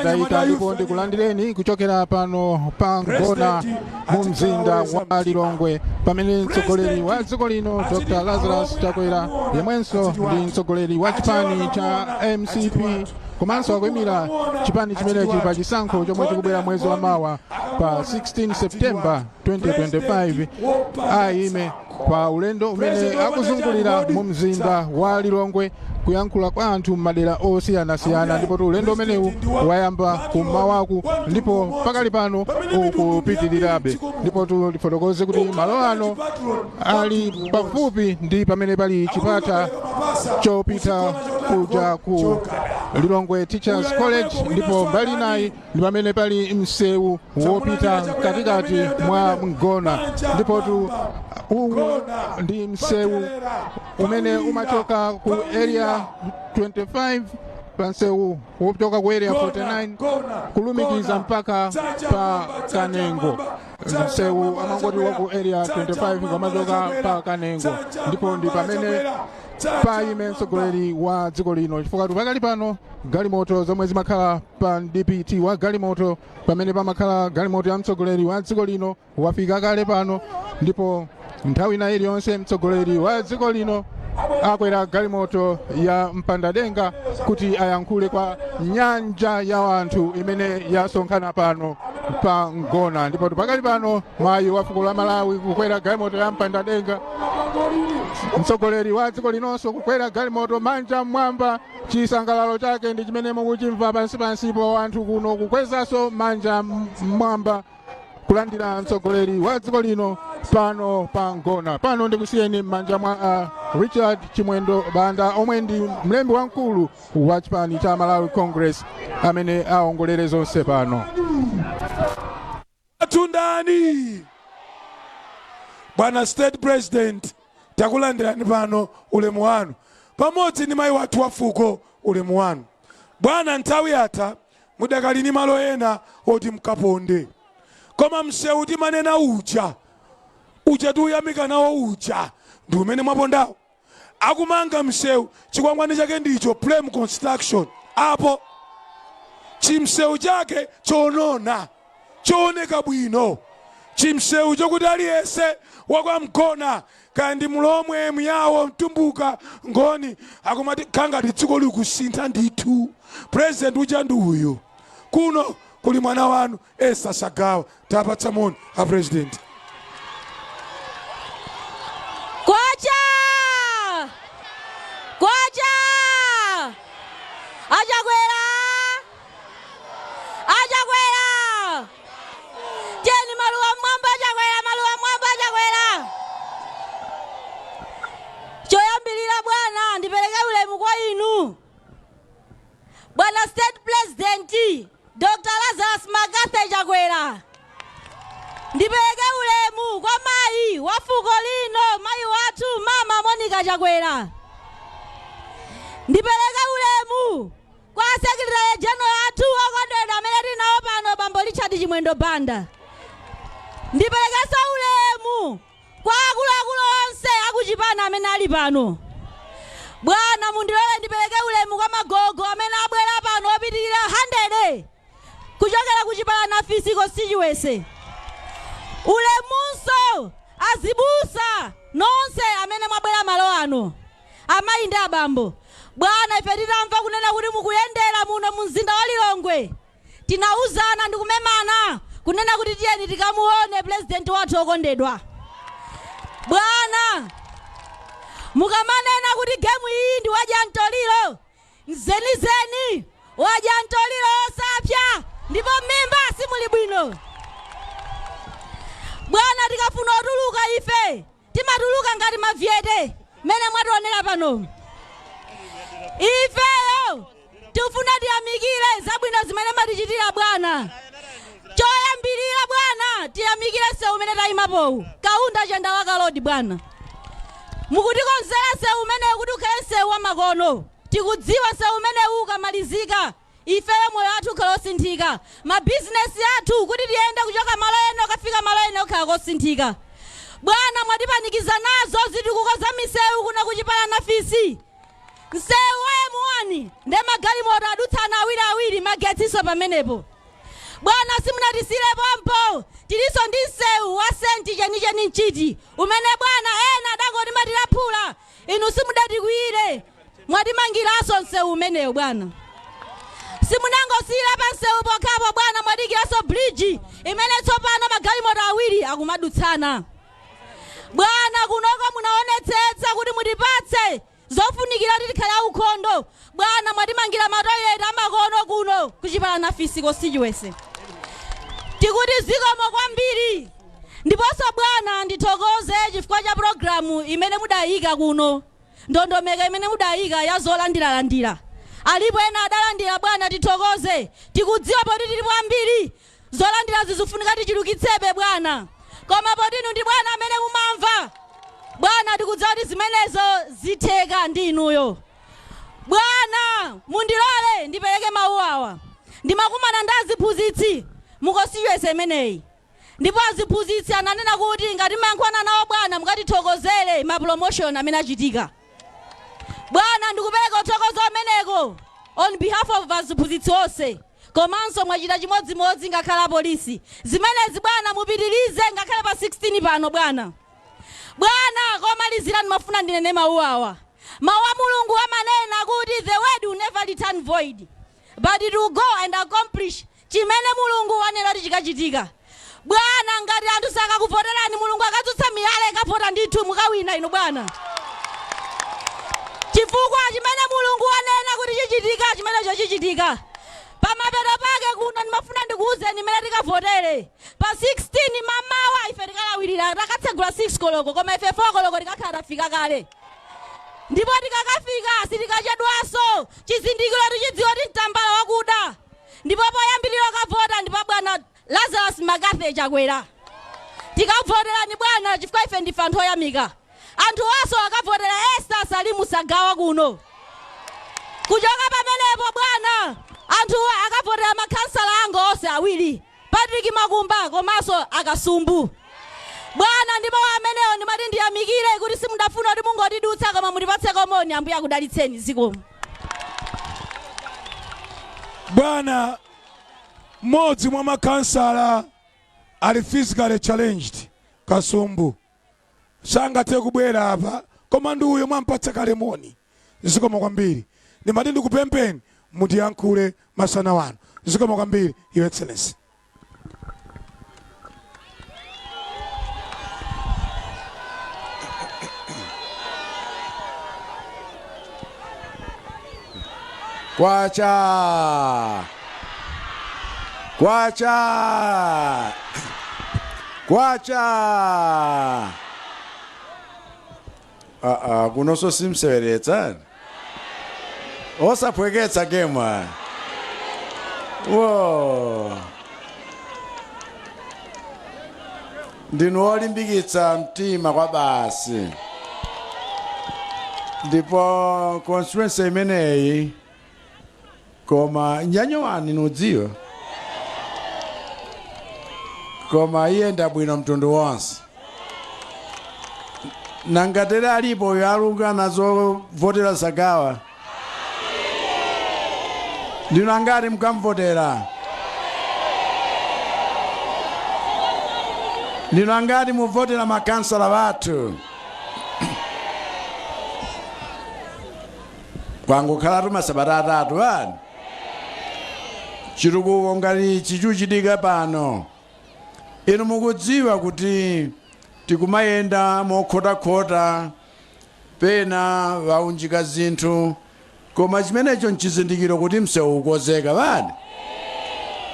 Yatayika, ndipo ndikulandireni kuchokera pano pa Ngona mu mzinda wa Lilongwe, pamene mtsogoleri wa dziko lino Dr Lazarus Chakwera, yemwenso ndi mtsogoleri wa chipani cha MCP komanso akuyimira chipani chimenechi pa chisankho chomwe chikubwera mwezi wa mawa pa 16 September 2025, ayime pa ulendo umene akuzungulira mu mzinda wa Lilongwe kuyankhula kwa anthu m'madera osiyanasiyana. Ndipo ulendo umenewu wayamba kummawaku ndipo pakali pano ukupitirirabe. Ndipo tifotokoze kuti malo ano ali pafupi ndi pamene pali chipata chopita kuja ku Lilongwe Teachers College, ndipo mbali inayi ndi pamene pali msewu wopita katikati mwa Mgona. Ndipo uwu ndi msewu umene umachoka ku Area 25, pa msewu wochoka ku Area 49 kulumikiza mpaka pa Kanengo. Msewu amangoti wa ku Area 25 kamachoka pa Kanengo, ndipo ndi pamene paime mtsogoleri wa dziko lino, chifukwa pakali pano galimoto zomwe zimakhala pa DPT wa galimoto, pamene pamakhala galimoto ya mtsogoleri wa dziko lino, wafika kale pano, ndipo nthawi ina iliyonse mtsogoleri wa dziko lino akwera galimoto ya mpandadenga kuti ayankhule kwa nyanja ya anthu imene yasonkhana pano pa Ngona. Ndipo pakali pano mayi wa fuko la Malawi kukwera galimoto ya mpandadenga, mtsogoleri wa dziko linonso kukwera galimoto, manja mmwamba. Chisangalalo chake ndi chimene mukuchimva pansipansipo, anthu kuno kukwezanso manja mmwamba kulandira mtsogoleri wa dziko lino pano pa Ngona. Pano ndikusiyeni m'manja mwa Richard Chimwendo Banda, omwe ndi mlembi wamkulu wa chipani cha Malawi Congress, amene aongolere zonse pano. Tundani bwana State President, takulandirani pano, ulemu wanu, pamodzi ndi mayi wathu wa fuko, ulemu wanu bwana. Nthawi yatha, mudakali ni malo ena oti mkaponde, koma msewu timanena uja, uja tiuyamika nawo uja, ndi umene mwapondawo. Akumanga msewu, chikwangwani chake ndicho Prem Construction apo, chimsewu chake chonona, chooneka bwino, chimsewu chokuti aliyense wakwamgona, kaya ndi Mlomwe, Myawo, Mtumbuka, Ngoni, akumati khangati dziko likusintha ndithu. President uja ndi uyu. Kuno kuli mwana wanu Esther Sagawa. Tapatsa moni a President. Kwacha! Kwacha! Achakwera! Achakwera! Tiyeni, maluwa mwamba Achakwera, maluwa mwamba Achakwera. Choyambilira bwana, ndipereke ulemu kwa inu bwana State President Dr Lazarus McCarthy Chakwera. Ndipereke ulemu kwa mayi wa fuko lino, mayi wathu Mama Monica Chakwera. Ndipereke ulemu kwa Secretary General athu okondedwa amene tili nawo pano, Bambo Richard Chimwendo Banda. Ndiperekenso ulemu kwa akuluakulu onse akuchipani amene ali pano. Bwana, mundilole ndipereke ulemu kwa magogo amene abwera pano opitirira 100 kuchokera ku Chipalana Fisi constituency. Ulemunso azibusa nonse amene mwabwera malo ano, amayi ndi abambo. Bwana, ife titamva kunena kuti mukuyendera muno mu mzinda wa Lilongwe, tinauzana ndi kumemana kunena kuti tiyeni tikamuone Purezidenti wathu okondedwa. Bwana, mukamanena kuti game iyi ndi wadya mtoliro, nzenizeni, wadya mtoliro osapya ndipo m'mimba simuli bwino. Bwana, tikafuna otuluka ife timatuluka ngati mavyete mmene mwationera pano. Ifeyo tikufuna tiyamikire zabwino zimene matichitira bwana. Choyambirira bwana, tiyamikire msewu umene tayimapowu, Kaunda Chandawaka Road. Bwana, mukutikonzera msewu umenewu kuti ukhale msewu wamakono. Tikudziwa msewu umenewu ukamalizika, ifeyo moyo wathu ukhala osinthika, mabizinesi athu kuti tiyende kuchoka malo ena ukafika malo ena ukhala kosinthika. Bwana, mwatipanikiza nazo zitukuko za misewu kuno kuchipalana fisi. Msewu wa M1 1 nde magalimoto adutsana awiriawiri, magetsinso pamenepo. Bwana, simunatisiyire pompo, tilinso ndi msewu wa senti chenicheni mchiti umene bwana ena adangoti matilaphula, inu simudatikwiyire, mwatimangiranso msewu umenewu. Bwana, simunangosiyira pa msewu pokhapo bwana, mwatiikiranso bridge imene tsopano magalimoto awiri akumadutsana. Bwana, kunoko munaonetsetsa kuti mutipatse zofunikira kuti tikhale aukhondo. Bwana, mwatimangira matoilet amakono kuno kuchipalana fisi constituency, tikuti zikomo kwambiri. Ndiponso bwana, ndithokoze chifukwa cha pulogalamu imene mudayika kuno, ndondomeko imene mudayika ya zolandiralandira. Alipo ena adalandira bwana, tithokoze. Tikudziwa poti tilipo ambiri, zolandira zizifunika tichulukitsebe bwana, koma poti inu ndi bwana amene mumamva bwana, tikudziwa kuti zimenezo zitheka ndi inuyo. Bwana, mundilole ndipereke mawu awa. Ndimakumana ndi aziphunzitsi mu constituency imeneyi, ndipo aziphunzitsi ananena kuti ngati mayankhulana nawo bwana, mukatithokozere ma promotion amene achitika. Bwana, ndikupereka uthokozo ameneko on behalf of aziphunzitsi onse. Komanso mwachita chimodzimodzi ngakhale apolisi. Zimenezi bwana mupitirize ngakhale pa 16 pano bwana. Bwana, komalizira ndimafuna ndinene mawu awa. Mawu a Mulungu amanena kuti the word will never return void, but it will go and accomplish chimene Mulungu wanena kuti chikachitika. Bwana, ngati anthu sakakuvoterani, Mulungu akadzutsa miyala ikavota ndithu, mukawina inu bwana, chifukwa chimene Mulungu wanena kuti chichitika, chimenecho chichitika. Pamapeto pake kuno ndimafuna ndikuwuzeni imene tikavotere pa 16 mamawa. Ife tikalawirira, takatsegula 6 koloko, koma ife 4 koloko tikakhala tafika kale, ndipo tikakafika sitikachedwanso. Chizindikiro tichidziwa kuti mtambala wakuda, ndipo poyambirira kavota ndipo bwana Lazarus McCarthy Chakwera. Tikavoterani bwana, chifukwa ife ndife anthu oyamika. Anthu onse akavotera Esther Salimu Sagawa kuno. Kuchoka pamenepo bwana, anthu akavotera makhansala anga onse awiri, Patrick Makumba komanso Akasumbu. Bwana, ndipo amenewo ndimati ndiyamikire kuti simudafuna kuti mungotidutsa, koma mutipatse komoni. Ambuye akudalitseni. Zikomo. Bwana, mmodzi mwa makhansala ali physically challenged, Kasumbu, sangathe kubwera apa, koma ndi uyo mwampatsa kale moni. Zikomo kwambiri. Ndimati ndikupempheni mutiyankhule masana wano. Zikomo kwambiri, Your Excellency. Kwacha, kwacha, kwacha! Aa, kunonso simseweretsa, osaphweketsa game wo. Ndinu olimbikitsa mtima kwa basi, ndipo constituency imeneyi koma nyanyowani nudziwa, koma iyenda bwino mtundu wonse. Nangatere alipo uyo alunga nazo votera Sagawa. Ndinu angati mukamvotera? Ndinu angati muvotera makansala wathu? Kwangokhalatu masabata 3 bani chitukuko ngati chichuchitika pano. Inu mukudziwa kuti tikumayenda mokhotakhota, pena waunjika zinthu, koma chimenecho nchizindikiro kuti msewu ukozeka bani,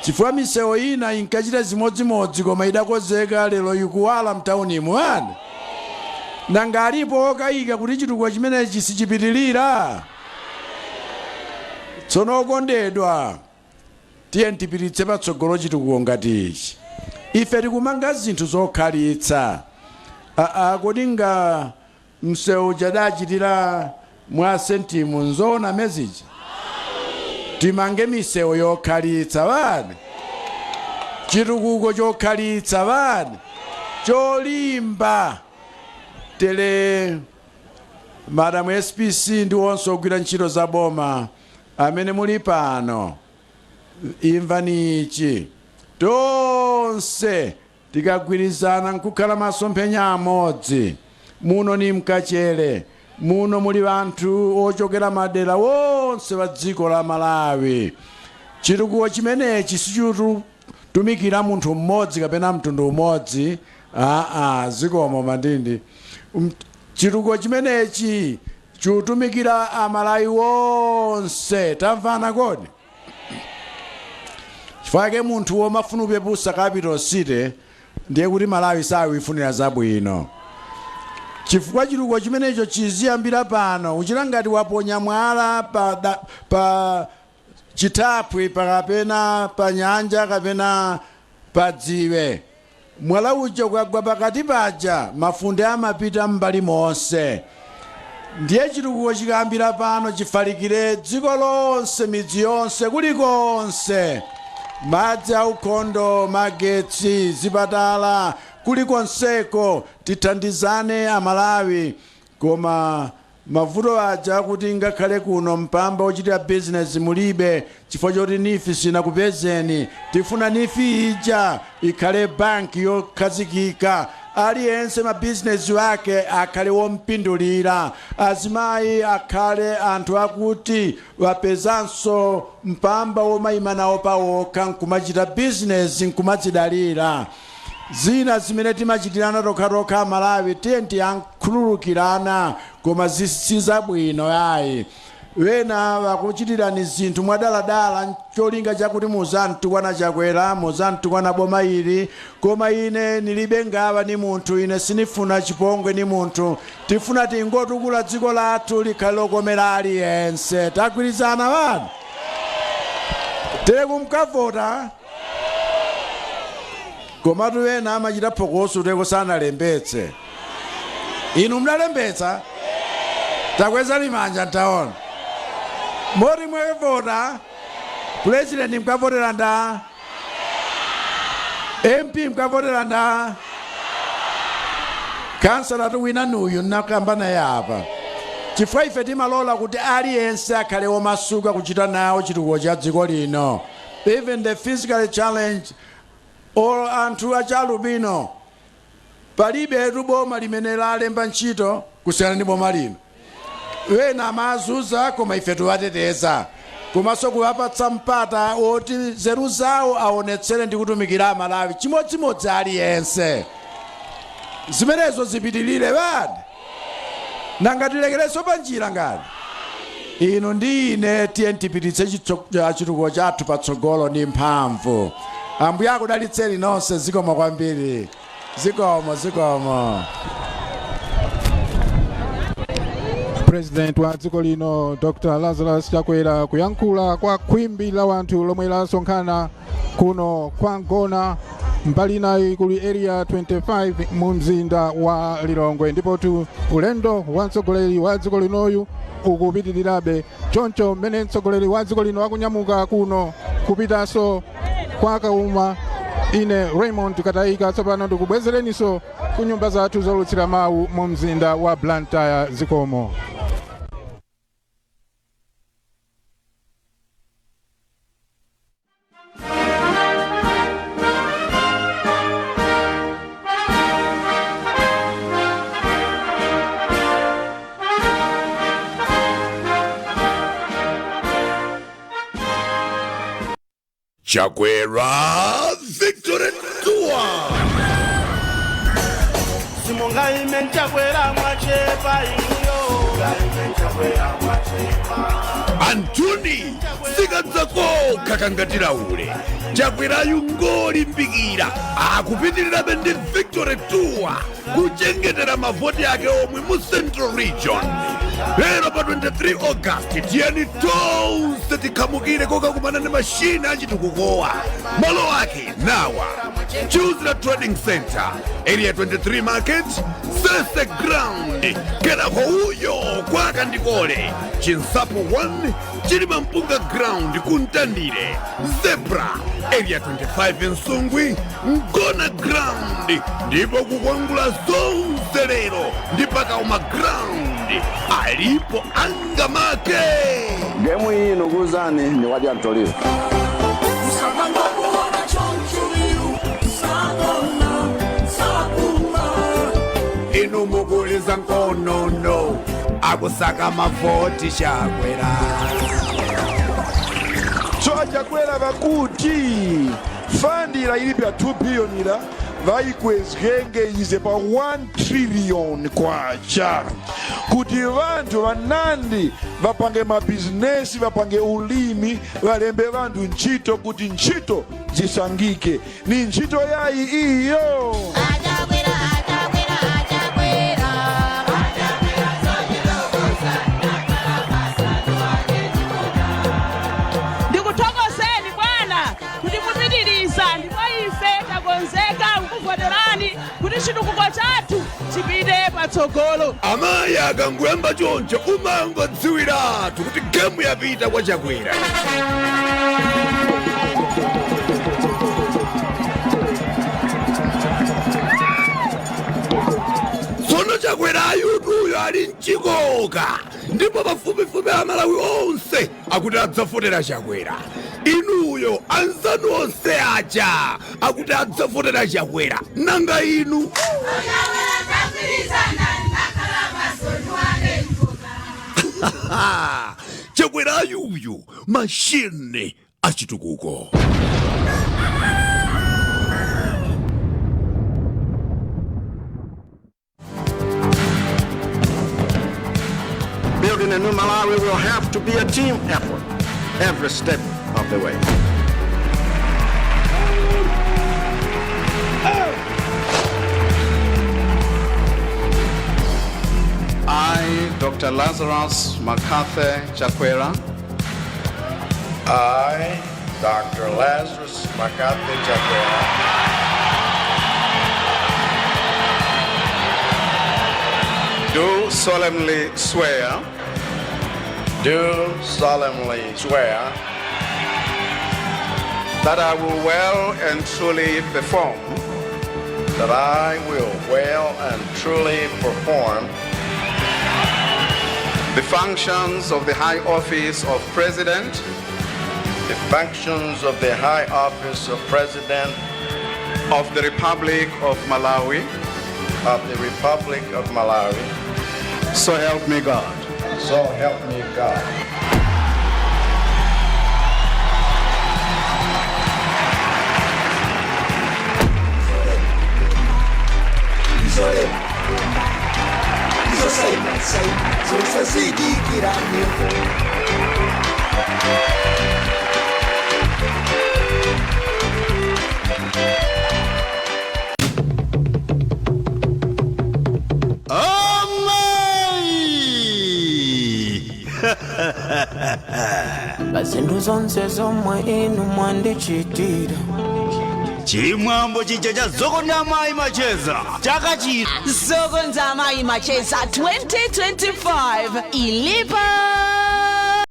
chifukwa misewu ina inkachita zimodzimodzi koma idakozeka, lero ikuwala mtaunimu bani. Nanga alipo okayika kuti chitukuko chimenechi sichipitilira? Tsono okondedwa, tiye tipititse patsogolo chitukuko ngati ichi. Ife tikumanga zinthu zokhalitsa. Aa, kodi nga msewu chadachitira mwa sentimu nzoona meziji? Timange misewu yokhalitsa bani, chitukuko chokhalitsa bani, cholimba tere. Madam SPC ndi onse ogwira ntchito za boma. Amene muli pano, imvani ichi: tonse tikagwirizana nkukhala masomphenya amodzi. Muno ni mkachere, muno muli anthu ochokera madera wonse wa dziko la Malawi. Chitukuko chimenechi sichitumikira munthu mmodzi kapena mtundu umodzi. Aa, zikomo mandindi. Chitukuko chimenechi chikutumikira Amalawi wonse. Tamvana kodi? Chifukwa munthu womafuna kupepusa capital city, ndiye kuti Malawi sawifunira zabwino, chifukwa chitukuko chimenecho chiziyambira pano. Uchita ngati waponya mwala pa chithaphwi kapena pa nyanja kapena pa dziwe. Mwala uja ukagwa pakati paja, mafunde amapita m'mbali monse. Ndiye chitukuko chikayambira pano, chifalikire dziko lonse, midzi yonse, kulikonse, madzi aukhondo, magetsi, zipatala, kulikonseko. Tithandizane Amalawi. Koma mavuto aja kuti ngakhale kuno mpamba ochitira bizinesi mulibe, chifukwa choti NEEF sinakupezeni. Tifuna NEEF ija ikhale banki yokhazikika, aliyense mabizinesi wake akhale wompindulira, azimayi akhale anthu akuti wapezanso mpamba womayima nawo pawokha nkumachita bizinesi nkumadzidalira. Zina zimene timachitirana tokhatokha Malawi, tiye tiyankhululukirana, koma si zabwino ayi. Wena wakuchitirani zinthu mwadaladala cholinga chakuti muzamtukwana Chakwera, muzamtukwana boma ili. Koma ine nilibe ngawa ni munthu, ine sinifuna chipongwe ni munthu. Tifuna tingotukula dziko lathu likhale lokomera aliyense. Tagwirizana wanu tere kumkavota. Komatu ena amachita phokoso teko sanalembetse. Inu mnalembetsa? Takwezani manja ntaona. Moti mwavota, president mkavotera nda, MP mkavotera nda, kansala tuwina nuyu nakamba naye apa, chifukwa ife timalola kuti aliyense akhale womasuka kuchita nawo chitukuko cha dziko lino, even the physically challenged or anthu achalubino. Palibe boma limene lalemba ntchito kusiyana ndi boma lino. Wena amazuza, koma ife tiwateteza komanso kuwapatsa mpata woti nzeru zawo aonetsere ndi kutumikira Amalawi chimodzimodzi aliyense. Zimenezo zipitilire bani? Nanga tilekerenso pa njira? Ngati inu ndi ine, tiye tipititse chitukuko chathu patsogolo ndi mphamvu. Ambuye akudalitseni nonse. Zikomo kwambiri, zikomo, zikomo. President wa dziko lino Dr Lazarus Chakwera kuyankhula kwa khwimbi la wanthu lomwe lasonkhana kuno kwa Ngona, mbali inayi kuli Area 25 mu mzinda wa Lilongwe. Ndipotu ulendo wa mtsogoleri wa dziko linoyu ukupitirirabe. Choncho mmene mtsogoleri wa dziko lino akunyamuka kuno kupitanso kwa Kauma, ine Raymond Katayika tsopano ndikubwezereninso ku nyumba zathu zolutsira mawu mu mzinda wa Blantyre. Zikomo. Chakwera Victory Tour. Simungaime Chakwera, mwachepa inuyo. Antuni sikadzakokha kangatilawule. Chakwerayu ngolimbikira, akupitirirabe ndi Victory Tour kuchengetera mavoti ake omwe mu Central Region. Lero pa 23 August, tiyeni tonse tikhamukire kokakumana ndi mashina achitukukowa. Malo ake nawa: Chuzira Trading Center, Area 23 Market, Sese Ground, kenako uyo kwa Kandikole, Chinsapo 1, Chilima Mpunga Ground, Kuntandire, Zebra, Area 25, Nsungwi, Ngona Ground, ndipo kukwangula zonse lero ndi Pakauma Ground. ground alipo angamake. Gemu iyi nukuzani ni wadya mtoliro. Inu mukuliza nkonono akusaka mavoti Chakwera. So aChakwera vakuti fund ila ilipa 2 billion ila vaikwezgenge ize pa 1 trillion kwacha kuti vanthu vanandi vapange mabizinesi, vapange ulimi, valembe vanthu ntchito kuti ntchito zisangike. Ni ntchito yayi iyo. Ndikuthokozeni bwana kuti mupitiriza, ndipo ife takonzeka kukuvoterani kuti chitukuko chathu chipite patsogolo. Amayi akanguyamba choncho umangodziwiratu kuti gemu yapita kwa Chakwera. Tsono Chakwera ayutuyo ali mchikoka, ndipo pafupifupi Amalawi onse akuti adzavotera Chakwera. Inuyo anzanu onse aja akuti adzavotera Chakwera, nanga inu? Chakwera ayuyu mashini achitukuko. Building a new Malawi will have to be a team effort every step of the way. I, Dr. Lazarus McCarthy Chakwera. I, Dr. Lazarus McCarthy Chakwera, do solemnly swear do solemnly swear that I will well and truly perform that I will well and truly perform the functions of the high office of President the functions of the high office of President of the Republic of Malawi of the Republic of Malawi. So help me God. So help me God. Amayi. Pazinthu zonse zomwe inu mwandichitira. Chimwambo chija cha Zokonda Amayi Macheza chaka chino. Zokonda Amayi Macheza 2025 ilipo.